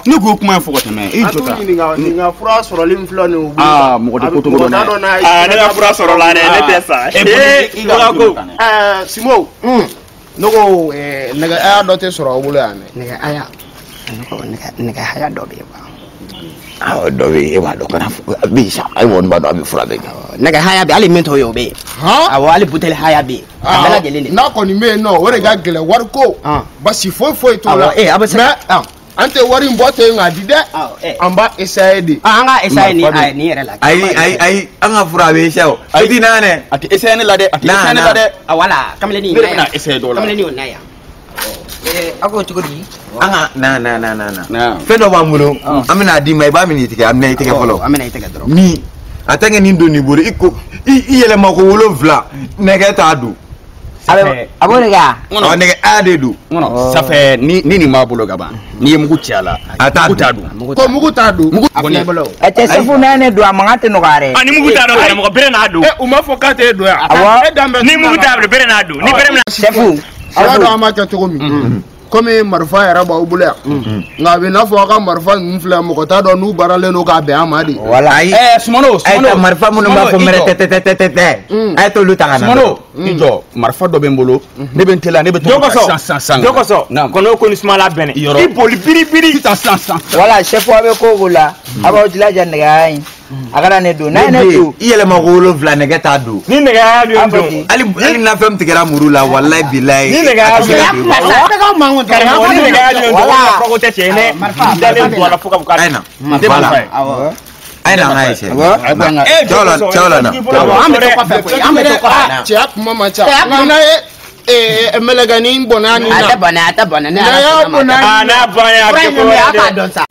ne ko kuma in fɔ ka tɛmɛ e jɔ ta. A t'u ɲininka nin ka fura sɔrɔli min filɛ nin ye o bolo. Aa mɔgɔ tɛ ko togo dɔn dɛ. Aa ne ka fura sɔrɔla dɛ ne tɛ sa. E i ka ko. Ɛɛ Simo. Ne ko nɛgɛ aya dɔ tɛ sɔrɔ aw bolo yan dɛ. Nɛgɛ aya nɛgɛ haya dɔ bɛ yen wa. Awɔ dɔ bɛ yen e b'a dɔn kana a bɛ yen sa e kɔni b'a dɔn a bɛ fura bɛɛ kɛ. Nɛgɛ haya bɛ hali min t'o ye o bɛ yen. Awɔ hali buteli haya bɛ yen. A bɛɛ lajɛlen de. N'a kɔni bɛ yen nɔ o de ka gɛlɛn wariko. Basi foyi foyi t'o la. Awɔ ee a bɛ se. Mais An tɛ wari in bɔ ten k'a di dɛ. An b'a essayer de. An ka essayer ni a ni yɛrɛ la. Ayi ayi ayi an ka fura a bɛ essayer o. A ti na dɛ. A tɛ essayer ne la dɛ. A tɛ essayer ne la dɛ. Ah voilà kamalenin. Ne de bɛna essayer dɔ la. Kamalenin o na yan. A ko cogo di? An ka na na na na na. Fɛn dɔ b'an bolo. An bɛna d'i ma i b'a minɛ i tigɛ a minɛ i tigɛ fɔlɔ. An bɛna i tigɛ dɔrɔn. Ni a tɛ kɛ nin don nin bolo i ko i yɛlɛma ko 7 nɛgɛ t'a don. A b'o de kɛ wa? Nɛgɛ a de don. Ça fait ni nin b'a bolo ka ban n'i ye mugu ci a la. A t'a don. Ko mugu t'a don. Mugu kɔni. Ɛ cɛ Sefu n'a ye ne don a mankan tɛ nɔgɔya dɛ. Ni mugu t'a don karamɔgɔ bere n'a don. U m'a fɔ k'a t'e don yan. Awɔ. E dan bɛ. Ni mugu t'a bolo bere n'a don. Ni bere bɛna. Sefu. A b'a dɔn an b'a kɛ cogo min. Komi marifa yɛrɛ b'aw bolo yan. Nka a bɛ n'a fɔ aw ka marifa ninnu filɛ mɔgɔ t'a dɔn n'u baaralen don k'a bɛn an ma de. Wala ayi. Sumano Sumano. Ayi marifa minnu b'a fɔ mɛrɛ tɛ a ye t'olu ta ka na. Sumano i jɔ marifa dɔ bɛ n bolo ne bɛ n teliya ne bɛ to ka san san san. Jɔkɔsɔ kɔnɔ ko ni sumala bɛnɛ. I boli biri biri. Sisan sisan sisan. Wala Sefu a bɛ ko o ko la a b'aw jilaja nɛgɛya in. A kana ne don n'a ye ne don. I yɛlɛma ko 7 nɛgɛ t'a don. Ni nɛgɛya bɛ don. Hali na fɛn tigɛra muru la walayi bilayi. Ni nɛgɛya bɛ don. Karamɔgɔ ni nɛgɛya bɛ don. Wala tɛ tiɲɛ ye dɛ. Dalen don a la fo ka fɔ k'a. Ayi na. Voilà. Ayi na an ka essayer. Cɛw na. An bɛ to kɔfɛ koyi an bɛ to kɔfɛ. Cɛya kuma man ca. Nka n'a ye mɛlɛkɛnin bɔnna nin na. A tɛ bɔnɛ a tɛ bɔnɛ. N'a y'a bɔnɛ. N'a bɔnɛ a bɛ kɛ ko wɛrɛ a b'a dɔn sa.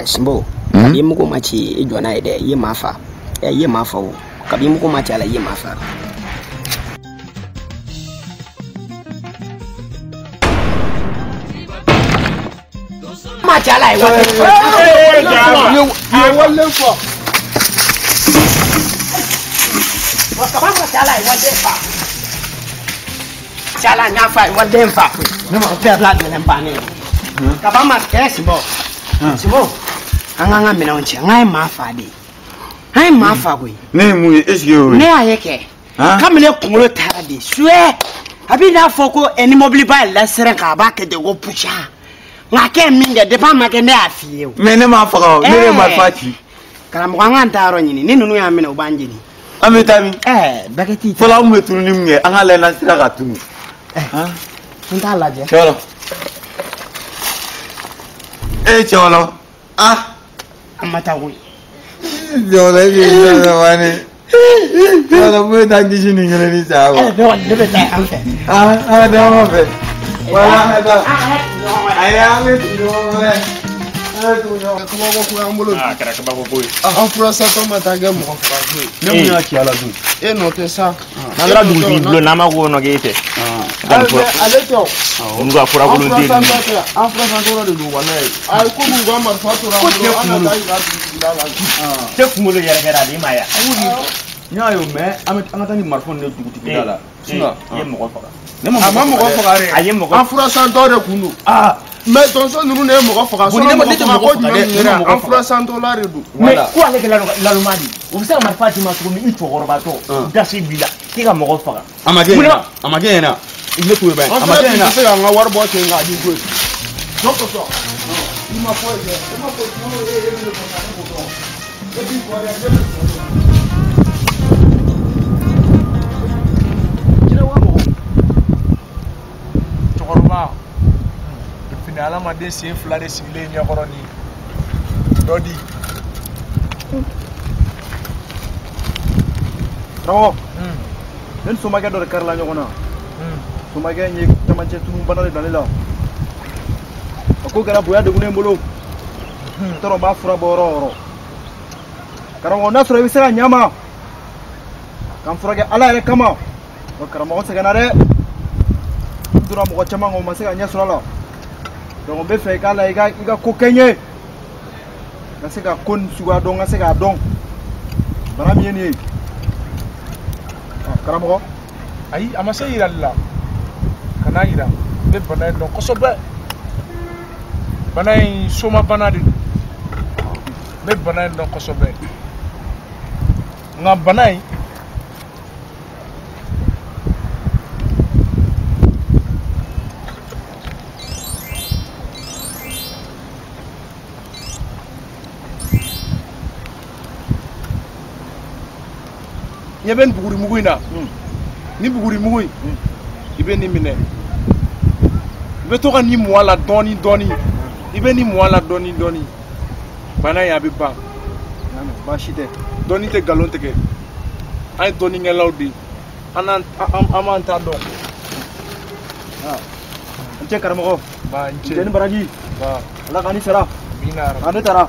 Sinbo. Kabi mugu ma ci i jɔ n'a ye dɛ i ye maa fa i ye maa fa o kabi mugu ma ci a la i ye maa fa. Ma ci a la ye waati. I ye wale fɔ. Kaba ma ci a la ye waliden fa. Ci a la n y'a fa ye waliden fa. Ne ma bɛɛ bila gɛlɛn bannen ye. Kaba ma kɛ Sinbo. Sinbo. An k'an ka minɛnw cɛ n k'an ye maa fa de an ye maa fa koyi. Ne ye mun ye est ce que o ye. Ne y'a ye kɛ. Kabini ne kunkolo taara de suɛ a b'i n'a fɔ ko ni mɔbiliba yɛlɛla sira kan a b'a kɛ ten ko pusa nka a kɛ min kɛ depuis a ma kɛ ne y'a f'i ye o. Mais ne m'a faga o ne de ye marifa ci. Karamɔgɔ an k'an ta yɔrɔ ɲini ni ninnu y'an minɛ u b'an jeni. An bɛ taa min. Bɛɛ t'i. Fɔlɔ an tun bɛ tununi min kɛ an k'a lajɛ n'an sera ka tunu. N t'a lajɛ. Cɛwɔlɔ. Cɛwɔlɔ. Ah. An ma taa koyi. Jɔyɔrɔ e k'i jɔ wani. Jɔyɔrɔ mun bɛ taa kisi nin kelen ni saya ma. Ne bɛ taa an fɛ. An ka taa an fɛ. Wala an ka taa. Ayi an bɛ tugu ɲɔgɔn fɛ. An bɛ tugu ɲɔgɔn fɛ. Kabako ko y'an bolo. A kɛra kabako ko ye. An furasatɔ ma taa kɛ mɔgɔ faga ko ye. Ne mun y'a ci a la dun. E nɔ tɛ sa. N'an taara dugutigi bulon n'an ma ko nɔ k'e tɛ. Ale tɛ o. Olu ka furakolon den ninnu. An furasatɔ de don walayi. Ayi komi u ka marifa tora an bolo an ka taa yira dugutigi la. Cɛ kunkolo yɛrɛ kɛra ale ma ya. N y'a ye o mais an ka taa ni marifa ninnu ye dugutigi da la. Sinon i ye mɔgɔ faga. A ma mɔgɔ faga dɛ. A ye mɔgɔ. An furasantɔ de kun don. Mais tonso ninnu de ye mɔgɔ faga. Bon ne tɛ mɔgɔ faga dɛ. Ne an furasantɔla de don. Mais ko ale kɛla laloma de ye. O bɛ se ka marifa d'i ma cogo min i cɛkɔrɔbatɔ dasi b'i la k'i ka mɔgɔ faga. A ma kɛ ɲɛna a ma kɛ ɲɛna. Ne t'o ye ban. A ma kɛ ɲɛna. An fana tun tɛ se k'an ka wari bɔ ten k'a di koyi. Jɔ kosɔn. I ma fɔ ye dɛ. E ma fɔ tuma e bɛ ne kɔnɔ ne b'o dɔn. E b'i bɔ dɛ ne bɛ bɔ dɛ. Cɛkɔrɔba. Fini adamaden sen fila de sigilen ɲɛkɔrɔ nin ye dɔ di. Karamɔgɔ ne ni somakɛ dɔ de karila ɲɔgɔn na. Somakɛ in ye camancɛ tunu bana de bila ne la. A ko kɛra bonya degunnen n bolo. N t'a dɔn n b'a fura bɔ yɔrɔ o yɔrɔ. Karamɔgɔ n'a sɔrɔ i bɛ se ka ɲa n ma ka n furakɛ Ala yɛrɛ kama. Wa karamɔgɔ sɛgɛnna dɛ. N donna mɔgɔ caman kan o ma se ka ɲɛ sɔrɔ a la. Donc n bɛ fɛ i k'a lajɛ i ka ko kɛ n ye. N ka se ka ko nin suguya dɔn n ka se k'a dɔn. Bana min ye nin ye. Karamɔgɔ. Ayi a ma se yirali la. Kana yira. N bɛ bana in dɔn kosɛbɛ. Bana in soma bana de don. N bɛ bana in dɔn kosɛbɛ. Nka bana in. Ɲɛ bɛ nin bugurimugu in na. Ni bugurimugu in i bɛ nin minɛ. I bɛ to ka nin mun a la dɔɔni dɔɔni. I bɛ nin mɔ a la dɔɔni dɔɔni. Bana in a bɛ ban. Baasi tɛ. Dɔnni tɛ nkalon tigɛ. An ye dɔnnikɛlaw de ye. An b'an ta dɔn. N cɛ karamɔgɔ. Ba n cɛ. Cɛ ni baraji. Ba. Ala k'an ni sara. Amina. A ne taara.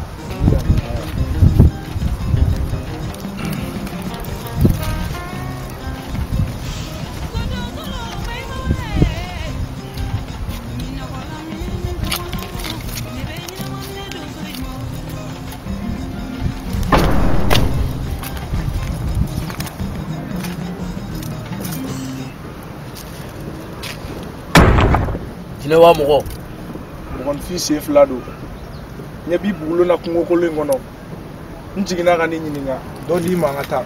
Jinɛ wa mɔgɔ. Mɔgɔninfin sen fila don. Ɲɛ b'i bugulon na kungokolon in kɔnɔ. N jiginna ka n'i ɲininka. Dɔ d'i ma an ka taa.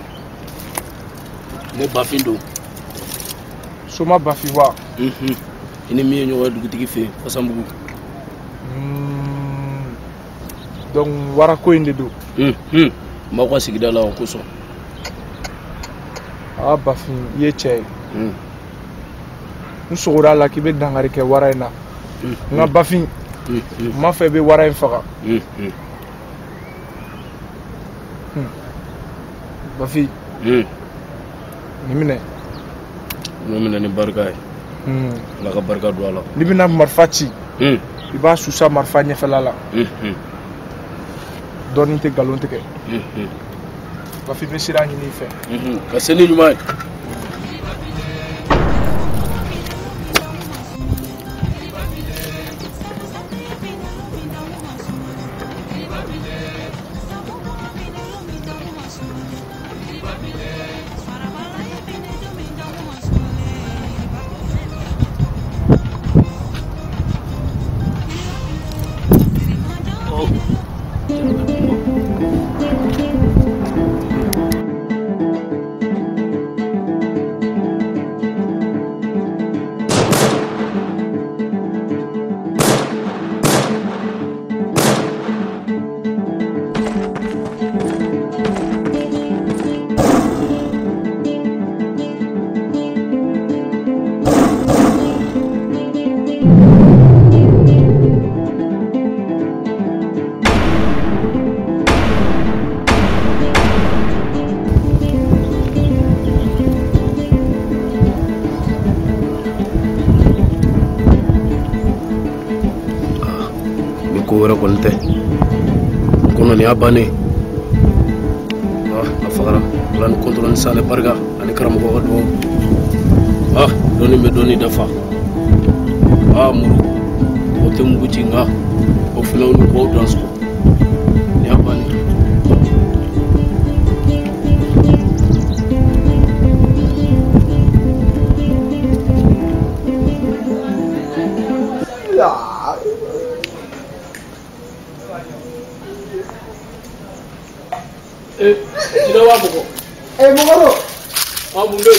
Ne Bafin don. Soma Bafin wa? I ni min ye ɲɔgɔn ye dugutigi fɛ yen Fasanbugu. Donc warako in de don. N b'aw ka sigida la o kosɔn. Aa Bafin i ye cɛ ye. N sogora a la k'i bɛ dankari kɛ wara in na. Nka Bafin n m'a fɔ i bɛ wara in faga. Bafin nin minɛ. Nin minɛ ni barika ye. Ala ka barika don a la. N'i bɛna marifa ci. I b'a susa marifa ɲɛfɛla la. Dɔɔnin tɛ nkalon tigɛ. Bafin bɛ sira ɲini i fɛ. Ka se ni ɲuman ye. Wɛrɛ kɔni tɛ kɔnɔ nin y'a bannen a fagara ala ni kɔntɔrɔ ni sanɛ barika ani karamɔgɔ ka dugawu dɔnni bɛ dɔnni dafa muru o tɛ mugu ci nka o filaw ni kɔw dan sɔgɔ nin y'a bannen. Jinɛ wa mɔgɔ. Mɔgɔ don. Mun bɛ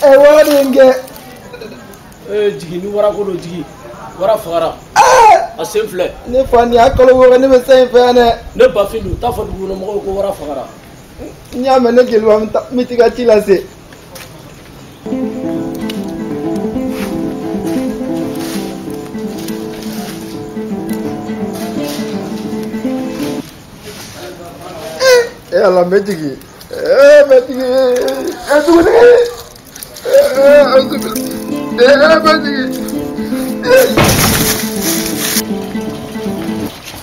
yen. Wara de ye n kɛ. Jigin ni wara ko don jigin. Wara fagara. A sen filɛ. Ne fa nin y'a kalo wɔɔrɔ ne bɛ sa in fɛ yan dɛ. Ne Bafin don t'a fɔ dugukɔnɔmɔgɔw ko wara fagara. N y'a mɛn ne jeliba n bɛ t'i ka ci lase. Ala n bɛ jigin n bɛ jigin dugutigi n bɛ jigin.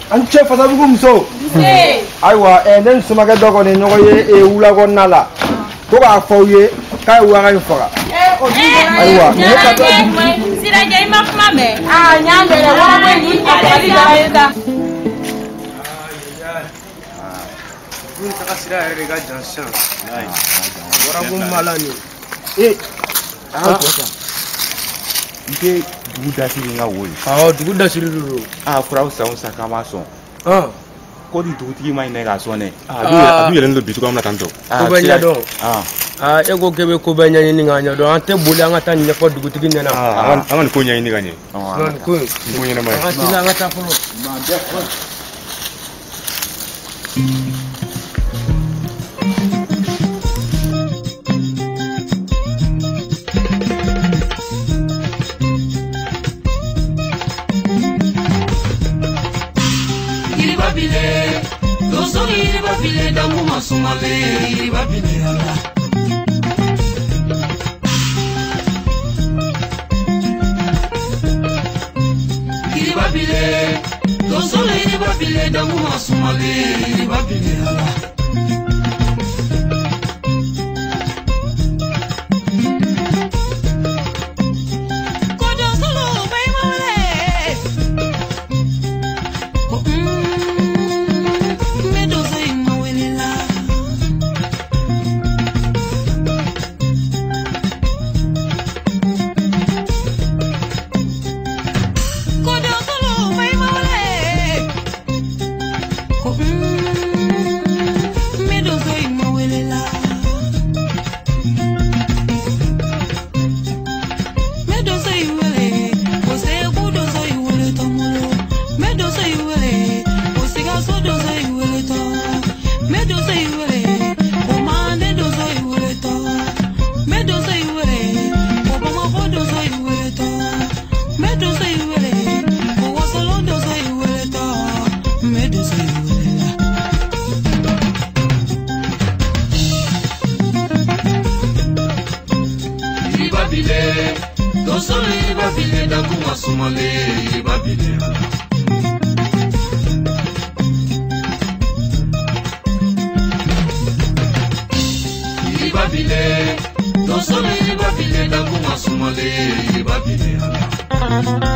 An cɛ Fasabugu musow. Ayiwa ne ni somakɛ dɔ kɔni ɲɔgɔn ye wula kɔnɔna la ko k'a fɔ aw ye k'a ye wara in faga. Ayiwa ne ka taa Sirajɛ i ma kuma mɛn. Aa n y'a mɛn dɛ wara ko in nin fagali diyara n ye sa. Dugu taga sira yɛrɛ de ka jan sisan. Warako ma la nin. A ka jɔ sa. N tɛ dugu dasiri n ka wo ye. Awɔ dugu dasiri de don. Furaw san o san k'an b'a sɔn. Ko ni dugutigi ma ɲinɛ k'a sɔn dɛ. A dun yɛlɛlen don bi cogoya min na tan tɔ. Ko bɛ ɲɛdɔn. E ko k'e bɛ ko bɛɛ ɲɛɲini k'a ɲɛdɔn an tɛ boli an ka taa nin ɲɛfɔ dugutigi ɲɛna. An ka nin ko ɲɛɲini ka ɲɛ. Nin ko in. Nin ko ɲɛnama ye. An ka teliya an ka taa fɔlɔ. Dakuma sumalen yiriba bile ala. Yiriba bile, donsolo yiriba bile, dakuma sumalen yiriba bile ala. Donsolo yiriba bile, dakuma sumalen yiriba bile ala.